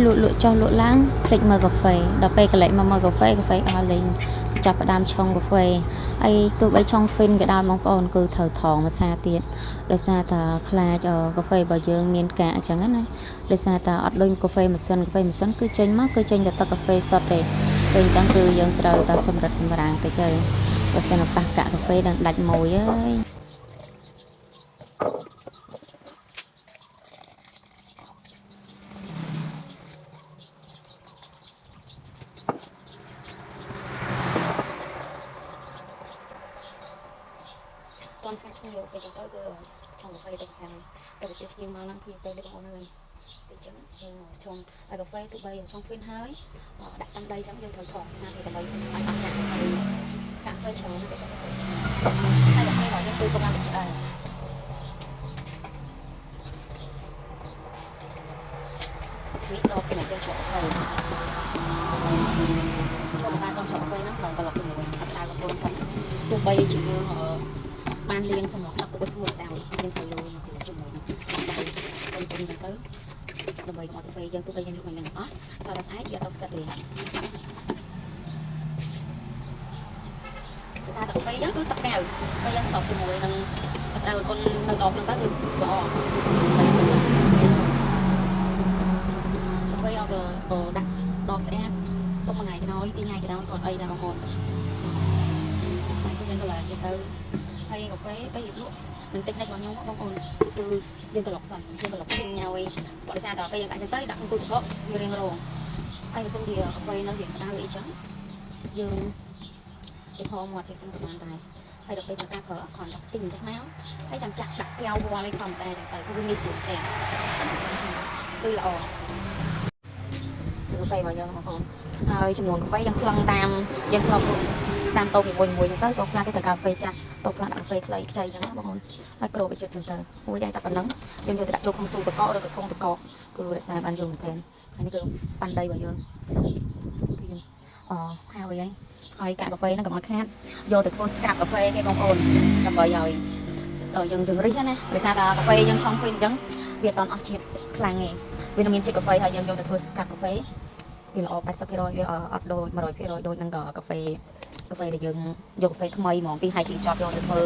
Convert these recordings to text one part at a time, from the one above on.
លក់លក់ចុះលក់ឡើងភ្លេចមើលកាហ្វេដល់ពេលកលេចមកមើលកាហ្វេកាហ្វេអស់លេងចាប់ផ្ដើមឆុងកាហ្វេហើយទោះបីឆុងហ្វិនក៏ដោយបងប្អូនគឺត្រូវថងម្សាទៀតដោយសារតែខ្លាចកាហ្វេរបស់យើងមានកាកអញ្ចឹងណាដោយសារតែអត់ដូចកាហ្វេម៉ាស៊ីនកាហ្វេម៉ាស៊ីនគឺចេញមកគឺចេញតែទឹកកាហ្វេសុទ្ធទេពេលអញ្ចឹងគឺយើងត្រូវតែសម្រិតសម្រាំងតិចហើយបើសិនប៉ះកាក់កាហ្វេដល់ដាច់មួយហើយ តន់ស្ងាត់ភ្ញៀវពេលចឹងទៅគឺឆុងកាហ្វេទៅហើយទៅទៅភ្ញៀវមកឡើងគ្មានពេលទេបងប្អូនអើយពេលចឹងយើងឆុងឲ្យកាហ្វេទោះបីឆុងហ្វីនហើយដាក់តាំងដីចឹងយើងត្រូវថងសាវាដើម្បីឲ្យអស់កាក់ហើយកាក់ហ្វេច្រើនទៅចឹងហើយកាហ្វេរបស់យើងគឺកំពុងតែឆ្អែតនេះដល់សម្រាប់យើងឆុងកាហ្វេចូលបានដល់ឆុងកាហ្វេហ្នឹងត្រូវត្រឡប់ទៅមួយអត់ក្តៅកំពុងសិនទោះបីជាយើងបានលាងសម្រស់ទឹកទុកស្ងួតដោយយើងត្រូវលូមកជាមួយនឹងដៃទុំទុំទៅដើម្បីកុំឲ្យកាហ្វេយើងទោះបីយើងលក់មិននឹងអស់សល់ដល់ស្អែកវាអត់ដល់ផ្សិតទេភាសាទឹកកាហ្វេយើងគឺទឹកក្តៅពេលយើងសប់ជាមួយនឹងទឹកក្តៅអ៊ុននៅដបចឹងទៅគឺល្អកាហ្វេឲ្យទៅដាក់ដបស្អាតទុកមួយថ្ងៃក៏ដោយពីរថ្ងៃក៏ដោយក៏អីដែរបងប្អូនហើយគឺយើងក៏ឡើងទៅហើយកាហ្វេពេលរៀបលក់នឹងតិចនិចរបស់ខ្ញុំបងប្អូនគឺយើងត្រឡប់សិនយើងត្រឡប់ទិញឲ្យបរិស័ទដល់ពេលយើងដាក់ចឹងទៅដាក់ក្នុងទូទឹកកកវារៀងរងហើយបើសិនជាកាហ្វេនៅរៀងក្តៅអីចឹងយើងចំហមាត់ជាសិនក៏បានដែរហើយដល់ពេលត្រូវការប្រើអត់គ្រាន់តែទិញចេះមកហើយចាំចាក់ដាក់កែវវល់អីធម្មតាចឹងទៅគឺវាងាយស្រួលទេគឺល្អកាហ្វេរបស់យើងបងប្អូនហើយចំនួនកាហ្វេយើងខ្លងតាមយើងធ្លាប់តាមតូបនីមួយៗចឹងទៅក៏ខ្លះគេត្រូវការកាហ្វេចាស់តូបខ្លះដាក់កាហ្វេខ្លីខ្ចីចឹងណាបងប្អូនហើយគ្របឲ្យជិតចឹងទៅមួយយ៉ាងតែប៉ុណ្ណឹងយើងយកទៅដាក់ចូលក្នុងទូទឹកកកឬក៏ធុងទឹកកកគឺរក្សាបានយូរមែនទែនហើយនេះគឺប៉ាន់ដីរបស់យើងគឺយើងអហើយហើយហើយកាក់កាហ្វេហ្នឹងកុំឲ្យខាតយកទៅធ្វើ scrub កាហ្វេគេបងប្អូនដើម្បីឲ្យយើងយើងរិះណាដោយសារតែកាហ្វេយើងឆុងហ្វីនអញ្ចឹងវាអត់អស់ជាតិខ្លាំងទេវានឹងមានជាតិកាហ្វេហើយយើងយកទៅធ្វើ scrub កាហ្វេវាល្អ80%វាអត់ដូច100%ដូចនឹងកាហ្វេកាហ្វេដែលយើងយកកាហ្វេថ្មីហ្មងពីហៃទីចប់យកទៅធ្វើ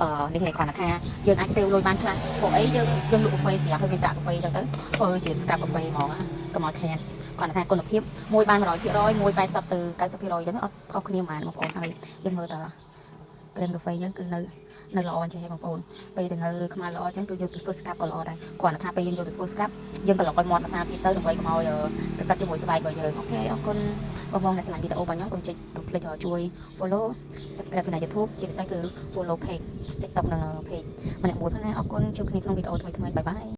អឺនេះគេគ្រាន់តែថាយើងអាច save លុយបានខ្លះព្រោះអីយើងយើងលក់កាហ្វេស្រាប់ហើយមានកាក់កាហ្វេអញ្ចឹងទៅធ្វើជា scrub កាហ្វេហ្មងកុំឲ្យខាតគ្រាន់តែថាគុណភាពមួយបាន100%មួយ80ទៅ90%អញ្ចឹងអត់ខុសគ្នាហ្មងបងប្អូនហើយយើងមើលតើក្រែមកាហ្វេយើងគឺនៅនៅល្អអញ្ចឹងបងប្អូនពេលទៅនៅខ្មៅល្អអញ្ចឹងគឺយកទៅធ្វើ scrub ក៏ល្អដែរគ្រាន់តែថាពេលយើងយកទៅធ្វើ scrub យើងក៏លុកឲ្យមាត់ម្សាទៀតទៅដើម្បីកុំឲ្យកាត់ជាមួយស្បែករបស់យើង OK អរគុណបងប្អូនដែលស្រឡាញ់វីដេអូរបស់ខ្ញុំកុំចុចកុំភ្លេចជួយ follow subscribe ឆានែល YouTube ជាពិសេសគឺ follow page TikTok និង page ម្នាក់មួយផងណាអរគុណជួបគ្នាក្នុងវីដេអូថ្មីៗ bye bye.